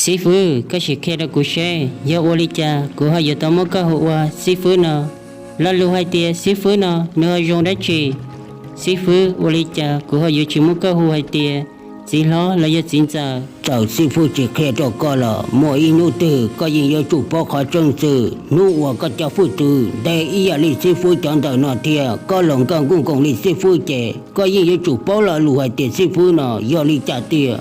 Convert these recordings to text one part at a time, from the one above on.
Xib fwb, koj sim qhia rau kuv seb yog ua li cas kuv ho yuav tau muab koj hu ua xib fwb no? Lo lus hais tias xib fwb no nws ho zoo dab tsi? Xib fwb, ua li cas kuv ho yuav tsis muab koj hu hais tias txiv hlob los yog txiv ntxawm? Txawm xib fwb tsis qhia rau koj los muaj ib hnub twg koj yeej yuav tsum paub qhov tseeb xwb. Hnub uas koj cov hwj txwv ntes ib yam li xib fwb cov ntawm no thiab koj los nkag nkuj nkoos li xib fwb ces koj yeej yuav tsum paub lo lus hais tias xib fwb no yog li cas tiag.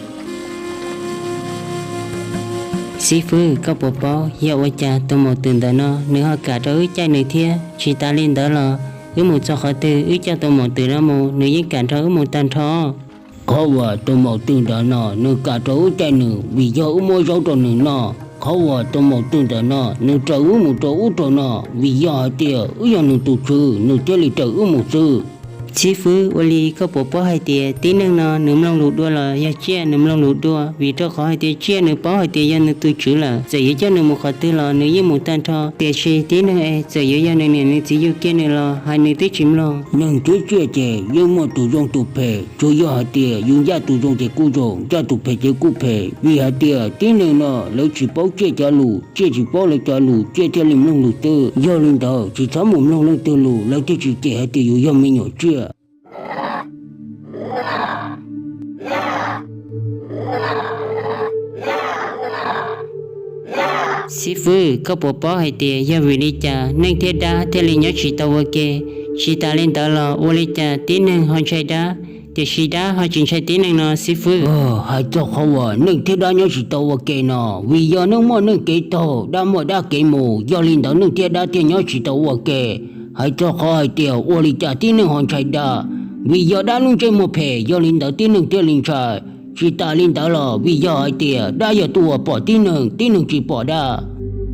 Xib fwb, koj puas paub yog ua cas tus maum twm ntawm no nws ho kam rau wb caij nws thiab? Tsis tas li ntawd los wb mus txog qhov twg wb coj tus maum twm no mus nws yeej kam nrog wb mus tag nrho. Qhov uas tus maum twm ntawm no nws kam rau wb caij nws vim yog wb muab zaub rau nws noj. Qhov uas tus maum twm ntawm no nws raws wb mus rau ub rau no vim yog hais tias wb yog nws tus tswv nws thiaj li raws wb mus xwb. Xib fwb, ua li koj puas paub hais tias tib neeg no nws mloog lus dua los yog tsiaj nws mloog lus dua? Vim rau qhov hais tias tsiaj nws paub hais tias yog nws tus tswv lawm, txawm yuav coj nws mus qhov twg los nws yeej mus tag nrho, tiam sis tib neeg es txawm yuav yog nws niam nws txiv yug kiag nws los hais nws twb tsis mloog. Neeg thiab tsiaj ces yeej muaj tus zoo tus phem, tsuas yog hais tias yus ncaj tus zoo ces kuj zoo, ncaj tus phem ces kuj phem. Vim hais tias tib neeg no lawv tsis paub tsiaj cov lus, tsiaj tsis paub lawv cov lus, tsiaj thiaj li mloog lus xwb. Yog li ntawd tsis txhob mus mloog leej twg lus, lawv thiaj tsis cem hais tias yus yog me nyuam tsiaj. Xib fwb, koj puas paub hais tias yog vim li cas neeg thiab dab thiaj li nyob tsis tau ua ke? Tsis tas li ntawd los ua li cas tib neeg ho ntshai dab, tiam sis dab ho tsis ntshai tib neeg no xib fwb? Hais txog qhov uas neeg thiab dab nyob tsis tau ua ke no, vim yog neeg muaj neeg kev taug, dab muaj dab kev mus, yog li ntawd neeg thiab dab thiaj nyob tsis tau ua ke. Hais txog qhov hais tias ua li cas tib neeg ho ntshai dab, vim yog dab lub ntsej muag phem, yog li ntawd tib neeg thiaj li ntshai. Tsis tas li ntawd los vim yog hais tias dab yog tus uas pom tib neeg, tib neeg tsis pom dab.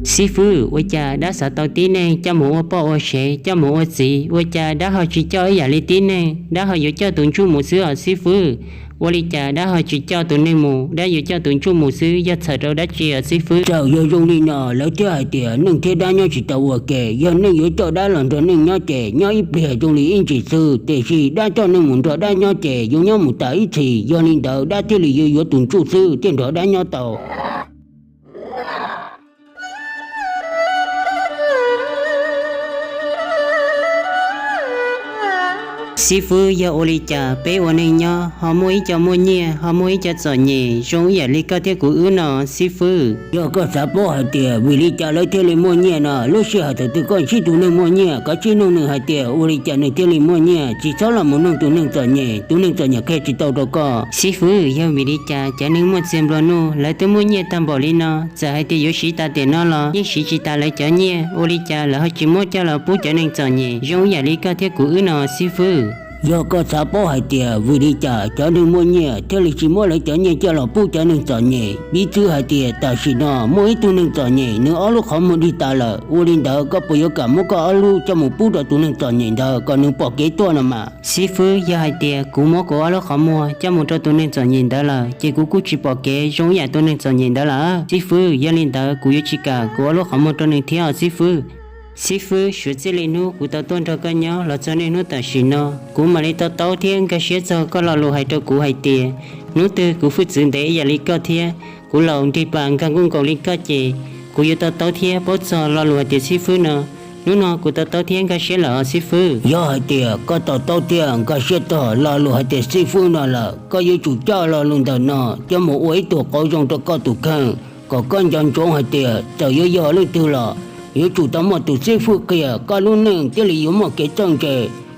Xib fwb, ua cas dab xav tau tib neeg coj mus ua poj ua sev, coj mus ua txiv, ua cas dab ho tsis coj ib yam li tib neeg, dab ho yuav coj tus ntsuj mus xwb os xib fwb? Ua li cas dab ho tsis coj tus neeg mus, dab yuav coj tus ntsuj mus xwb, yog txhawm rau dab tsi os xib fwb? Txawm yog zoo li no lawv thiaj hais tias neeg thiab dab nyob tsis tau ua ke, yog neeg yuav coj dab los nrog neeg nyob ces nyob ib pliag zoo li ib ntsis xwb, tiam sis dab coj neeg mus nrog dab nyob ces yuav nyob mus tas ib txhis, yog li ntawd dab thiaj li yuav yuav tus ntsuj xwb thiaj nrog dab nyob tau. Xib fwb, yog ua li cas peb ua neeg nyob ho muaj ib co muaj nyiaj, ho muaj ib co txom nyem zoo ib yam li koj thiab kuv wb no xib fwb? Yog koj xav paub hais tias vim li cas lawv thiaj li muaj nyiaj no, lub sij hawm thaum twg koj ntsib tus neeg muaj nyiaj, koj tsij nug nws hais tias ua li cas nws thiaj li muaj nyiaj, tsis txhob los mus nug tus neeg txom nyem, tus neeg txom nyem qhia tsis tau rau koj. Xib fwb, yog vim li cas cov neeg muaj txiag nplua nuj lawv twb muaj nyiaj tag npaum li no, txawm hais tias yuav siv tas tiam no los yeej siv tsis tas lawv cov nyiaj, ua li cas lawv ho tsis muab coj los pub cov neeg txom nyem zoo ib yam li koj thiab kuv wb no xib fwb? Yog koj xav paub hais tias vim li cas cov neeg muaj nyiaj thiaj li tsis muab lawv cov nyiaj coj los pub cov neeg txom nyem, piv txwv hais tias tam sim no muaj ib tug neeg txom nyem nws ob lub qhov muag dig tas lawm, ua li ntawd koj puas yuav kam muab koj ob lub coj mus pub rau tus neeg txom nyem ntawd kom nws pom kev tuaj no mas? Xib fwb, yog hais tias kuv muab kuv ob lub qhov muag coj mus rau tus neeg txom nyem ntawd lawm ces kuv kuj tsis pom kev zoo ib yam tus neeg txom nyem ntawd lawm xib fwb. Yog li ntawd kuv yuav tsis kam kuv ob lub qhov muag rau nws thiab os xib fwb. Xib fwb, suav txij li hnub kuv tau tuaj nrog koj nyob los txog niaj hnub tam sim no, kuv mam li to taub thiab nkag siab txog koj lo lus hais rau kuv hais tias hnub twg kuv hwj txwv ntev ib yam li koj thiab kuv laus nrig pas nkag nkuj nkaus li koj ces kuv yuav to taub thiab paub txog lo lus hais tias xib fwb no. Hnub no kuv to taub thiab nkag siab lawm os xib fwb. Yog hais tias koj to taub thiab nkag siab txog lo lus hais tias xib fwb no lawm, koj yuav tsum coj lo lus ntawm no coj mus ua ib tug qauv zoo rau koj tus kheej, kom koj nco ntsoov hais tias txawm yuav yog leej twg los yuav tsum tau muaj tus xib fwb qhia koj lub neej thiaj li yuav muaj kev txawj ntse.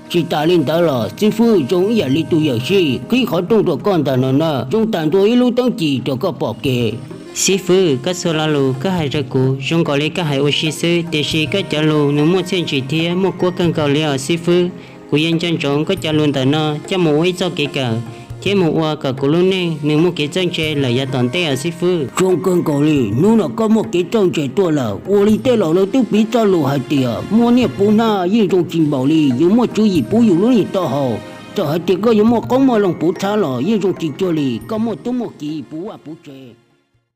Tsis tas li ntawd los xib fwb zoo ib yam li tus yawm sij qhib qhov rooj rau koj ntag no na, zoo tag ntua ib lub teeb ci rau koj pom kev. Xib fwb, koj txhua lo lus koj hais rau kuv zoo nkaus li koj hais ua si xwb, tiam sis koj cov lus nws muaj txiaj ntsig thiab muaj kuab kawg nkaus li os xib fwb. Kuv yuav nco ntsoov koj cov lus ntawm no coj mus ua ib txoj kev kawm thiab mus ua kom kuv lub neej nws muaj kev txawj ntse lawm yav tom ntej os xib fwb. Zoo kawg nkaus li, hnub no koj muaj kev txawj ntse tuaj lawm. Ua li tej laus lawv twb piv txoj lus hais tias muaj nyiaj puv hnab yeej zoo tsis npaum li yuav muaj tswv yim puv yus lub neej taub hau. Txawm hais tias koj yuav muaj qoob muaj loo puv txhab los yeej zoo tsis cuag li koj muaj tub muaj kiv puv vaj puv tsev.